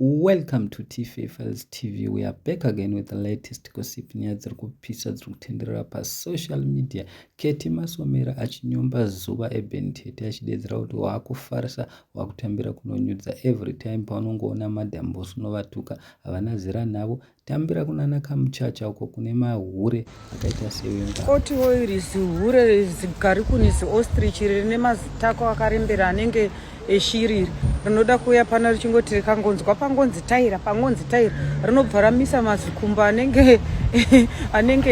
Welcome to TFA Files TV. We are back again with the latest gossip, nyaya dziri kupisa dziri kutenderera pasocial media. Keti Masomera achinyomba zuva Eben Tete achidedzera kuti waakufarisa, waakutambira kunonyudza every time paunongoona Madam Boss unovatuka, havana zera navo. Tambira kunana Kamuchacha uko kune mahure akaita sewenga. Kotiwo iri zihure zigarikuni ziostrich rine mazitako akarembera anenge eshiri iri rinoda kuuya pano richingoti rikangonzwa pangonzi taira, pangonzi taira, rinobva ramisa mazikumbo anenge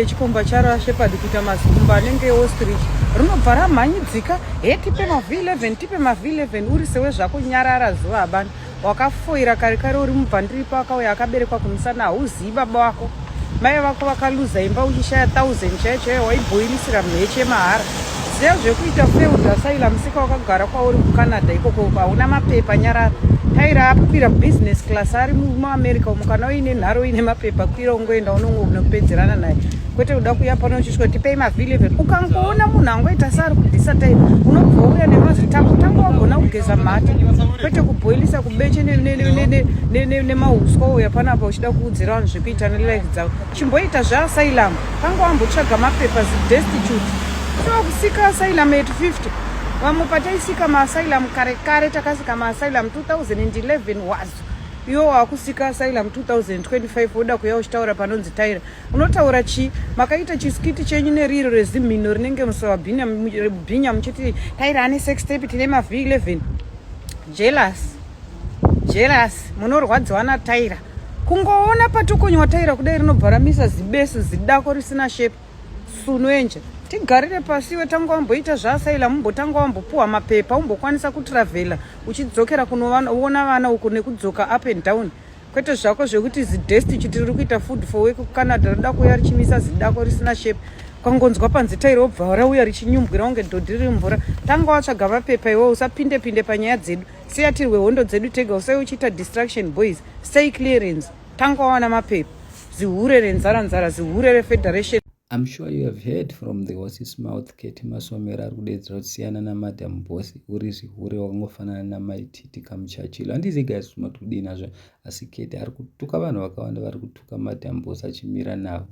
echikomba charo ashepard kuita mazikumbo anenge eostrich, rinobva ramhanyidzika. He, tipe maV11, tipe maV11. Uri sewe zvako, nyarara zuva habana wakafoira kare kare uri mubvandiripo akauya akaberekwa kumusana. Hauzivi baba wako, mai vako vakaluza imba uchishaya 1000 chaiyo chaiyo, waibhoilisira mheche mahara. Ziya zvekuita. Failed asylum seeker, wakagara kwauri kuCanada ikoko, hauna mapepa, nyarara. Taira akwira business class ari muAmerica umu. Kana uine nharo, uine mapepa, kwira ungoenda unongopedzerana naye, kwete kuda kuya pano uchisvika tipei maV11. Ukangoona munhu angoita seari kudhisa taira, unobva uya nemazitako. Tanga wagona kugeza mhata, kwete kubhoilisa kubeche nemauswa. Uya panapa uchida kuudzira vanhu zvekuita nelife dzavo. Chimboita zveasylum, tanga wambotsvaga mapepa, zidestitute. So kuseeka asylum at 50, vamwe pataiseeka maasylum kare kare, takaseeka maasylum 2011 wazo. Iwe wakuseeka asylum 2025, woda kuya uchitaura panonzi taira. Unotaura chii? Makaita chiskit chenyu neriro rezimhino rinenge musava bhinya muchiti Taira ane sex tape, tine maV11. Jealous, jealous, munorwadziwa naTaira. Kungoona patokonywa Taira kudai, rinobva ramisa zibesu, zidako risina shape. Sunuenje, tigarire pasi iwe. Tanga wamboita zvaasylum, umbotanga wambopuhwa mapepa, umbokwanisa kutravhela uchidzokera kunoona vana uko nekudzoka up and down, kwete zvako zvekuti zidestitute riri kuita food for work kuCanada rinoda kuuya richimisa zidako risina shape. Kwangonzwa panzi Taira, obva rauya richinyumbwira kunge dhodhi riri mvura. Tanga watsvaga mapepa iwe, usapinde pinde panyaya dzedu. Siya tirwe hondo dzedu tega, usai uchiita distraction. Boys, stay clearance, tanga wawana mapepa, zihure renzara nzara, zihure refederation. I'm sure you have heard from the horse's mouth. Keti Masomera ari kudedzera kuti siyana naMadam Boss, uri zihure, wakangofanana naMaititi Kamuchachilo. Handizi guys mati kudii nazvo, asi Keti ari kutuka vanhu vakawanda vari kutuka Madam Boss achimira navo.